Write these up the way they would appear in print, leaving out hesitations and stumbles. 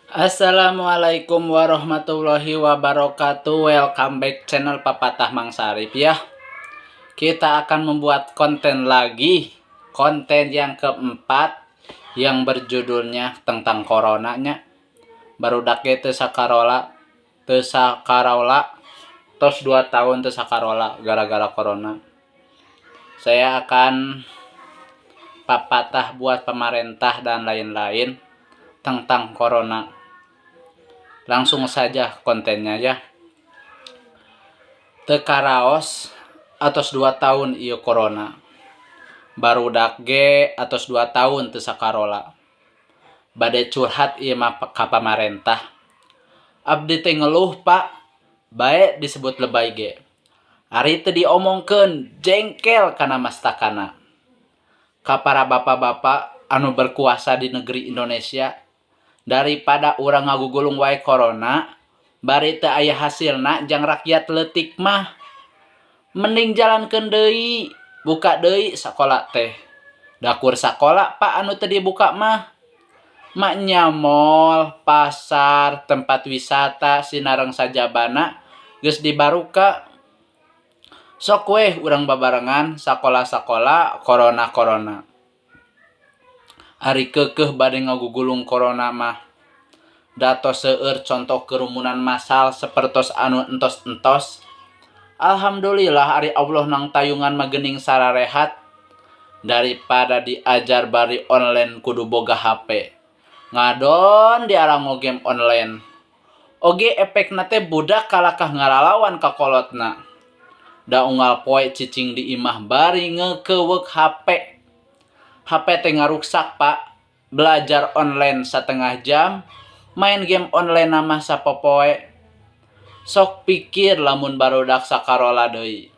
Assalamualaikum warahmatullahi wabarakatuh. Welcome back channel Papatah Mang Sarip ya. Kita akan membuat konten lagi. Konten yang keempat yang berjudulnya tentang coronanya. Barudak ge teu sakarola, teu sakarola, tos 2 tahun teu sakarola gara-gara corona. Saya akan papatah buat pemerintah dan lain-lain tentang corona. Langsung saja kontennya ya. Teu karaos atos 2 tahun ieu corona. Barudak ge atos 2 tahun teu sakarola. Bade curhat ieu mah ka pamarentah. Abdi teh ngeluh, Pak, bae disebut lebay ge. Ari teu diomongkeun, jengkel kana mastakana. Ka para bapak-bapak anu berkuasa di negeri Indonesia, daripada urang ngagugulung wae corona bari teu aya hasilna jang rakyat leutik mah, mending jalankeun deui, buka deui sakola teh. Da kur sakola, Pak, anu teu dibuka mah. Maenya mall, pasar, tempat wisata sinareng sajabana geus dibaruka. Sok weh urang babarengan sakola-sakola, corona-corona. Ari keukeuh bade ngagugulung corona mah, da tos seueur contoh kerumunan massal sapertos anu entos-entos. Alhamdulillah ari Allah nangtayungan mah geuning sararehat. Daripada diajar bari online kudu boga HP, ngadon diarango game online oge, efekna teh budak kalakah ngaralawan ka kolotna, da unggal poe cicing di imah bari ngeukeweuk HP. HP teh ngaruksak, Pak. Belajar online satengah jam, main game online mah sapopoe. Sok pikir lamun barudak sakarola deui,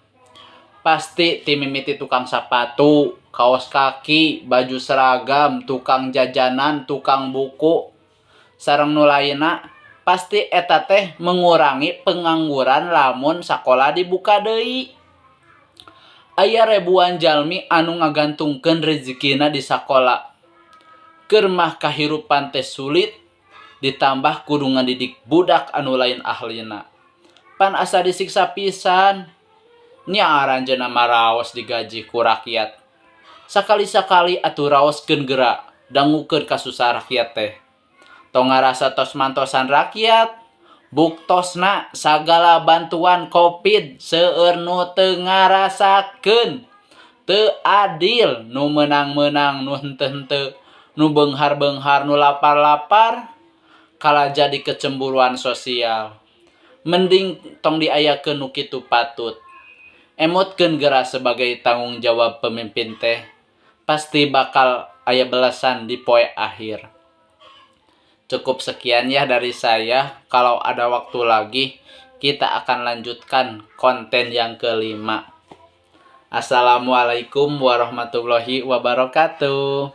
pasti ti mimiti tukang sapatu, kaos kaki, baju seragam, tukang jajanan, tukang buku, sareng nu lainna, pasti eta teh mengurangi pengangguran lamun sakola dibuka deui. Aya ribuan jalmi anu ngagantungkeun rezekina di sakola. Keur mah kahirupan teh sulit, ditambah kudu ngadidik budak anu lain ahlina. Pan asa disiksa pisan. Nya aranjeunna mah raos digaji ku rakyat. Sakali-sakali atuh raoskeun geura, dangukeun kasusah rakyat teh. Tong ngarasa tos mantosan rakyat. Buktosna sagala bantuan Covid seueur nu teu ngarasakeun. Teu adil, nu meunang-meunang, nu henteu-henteu, nu beunghar-beunghar, nu lapar-lapar, kalah jadi kecemburuan sosial. Mending tong diayakeun nu kitu patut. Emutkeun geura sebagai tanggung jawab pemimpin teh, pasti bakal aya belasan di poe akhir. Cukup sekian ya dari saya. Kalau ada waktu lagi, kita akan lanjutkan konten yang kelima. Assalamualaikum warahmatullahi wabarakatuh.